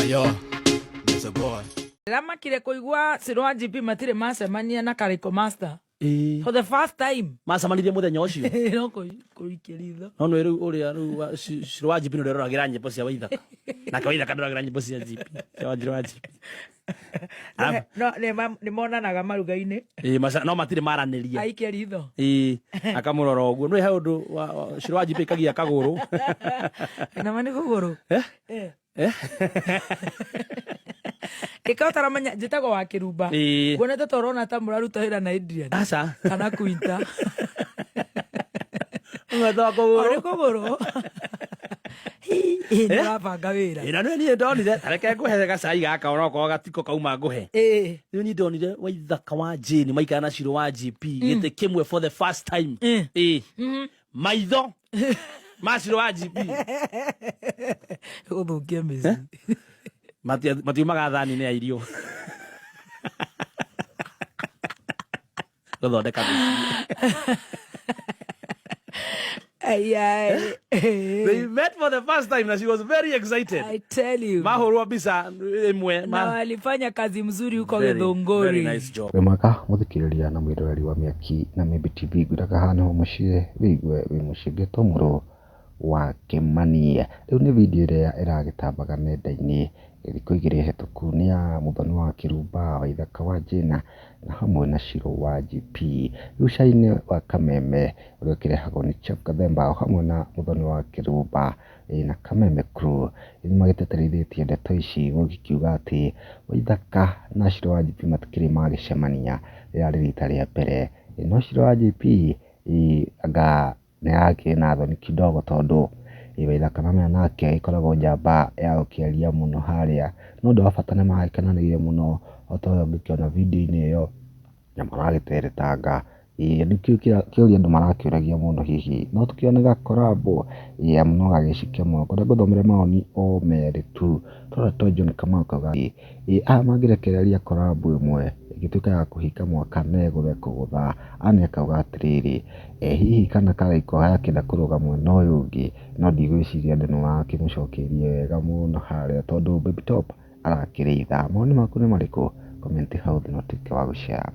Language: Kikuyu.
Yo, it's a boy. Ramakire kũigua Sir wa GP matirĩ macemania na Kariko Master Ĩĩ. for the first time. Macemanirie mũthenya ũcio. No kũikia ritho. No nĩ rĩu ũrĩa rĩu Shiro wa GP nĩ ũrĩa nyĩmbo cia Waithaka. Nake Waithaka ndũragĩra nyĩmbo cia GP. Cia Wanjirũ wa GP. No nĩ monanaga maruga-inĩ. Ĩĩ, no matirĩ maranĩria. Aikia ritho. Ĩĩ, akamũrora ũguo. Nĩ he ũndũ Shiro wa GP ikagia kagũrũ. Na nĩ kũgũrũ. Eh? Eh. Eh? Ĩka ũtaramenya njĩtagwo wa Kĩrumba. Ĩĩ. Nguonete ta ũrona ta mũraruta wĩra na Adrian. Aca. Kana Quinta. Ũng'etho wa O kũgũrũ. nĩ kũgũrũ. Hihi nĩũrabanga wĩra. Ĩĩ, na nĩ niĩ ndonire, ta reke ngũhe gacai gaka onokorwo gatiko kauma ngũhe. Ĩĩ. Rĩu niĩ ndonire Waithaka wa Jane maikara na Shiro wa GP gĩtĩ kĩmwe for the first time. Ĩĩ. Maitho ma Shiro wa GP Gũthũkia mĩciĩ. Matiumaga thani-inĩ ya irio. Gũthondeka mĩciĩ. Ai, ai. They met for the first time and she was very excited. I tell you. Mahũrwo mbica ĩmwe. Na walifanya kazi mzuri huko Very, Githunguri. very nice job. Wĩ mwega mũthikĩrĩria na mwĩroreri wa Mĩaki na Mĩmbi TV, ngwĩraga haha nĩho mũciĩ wĩigue wĩ mũciĩ ngĩtwo mũrũ wa Kĩmani. Rĩu nĩ video ĩrĩa ĩragĩtambaga nenda-inĩ thikũ igĩrĩ hĩtũku, nĩ ya Mũthoni wa Kĩrumba, Waithaka wa Jane na hamwe na Shiro wa GP. Rĩu cai-inĩ wa Kameme ũrĩa ũkĩrehagwo nĩ Chef Gathemba o hamwe na Mũthoni wa Kĩrumba na Kameme Crew, nĩ magĩteterithĩtie ndeto ici gũgĩkiuga atĩ Waithaka na Shiro wa GP matikĩrĩ magĩcemania, rĩrarĩ rita rĩa mbere. No Shiro wa GP anga nĩ arakĩrĩ na thoni kidogo tondũ Waithaka na nake ĩkoragwo njamba ya gũkĩaria mũno harĩa. No ũndũ wa bata nĩ maragĩkenanĩire mũno o ta ũrĩa ũngĩkĩona video-inĩ ĩyo na maragĩteretanga. Rĩu kĩũria andũ marakĩũragia mũno hihi no tũkĩone ga collab amu no gagĩcike mũno. Kũrĩa ngũthomere maoni o merĩ tu. Tũrora twa John Kamau akauga aya mangĩrekereria collab ĩmwe ĩngĩtuĩka ya kũhinga mwaka na ĩgũthe kũgũtha. Anne akauga atĩrĩrĩ, hihi kana Karaiko gakĩenda kũrũga mwena ũyũ ũngĩ, no ndigwĩciria andũ nĩ marakĩmũcokeirie wega mũno harĩa tondũ Baby Top arakĩrĩ ithaa. Mawoni maku nĩ marĩkũ? Comment hau thĩ na ũtuĩke wa gũshare.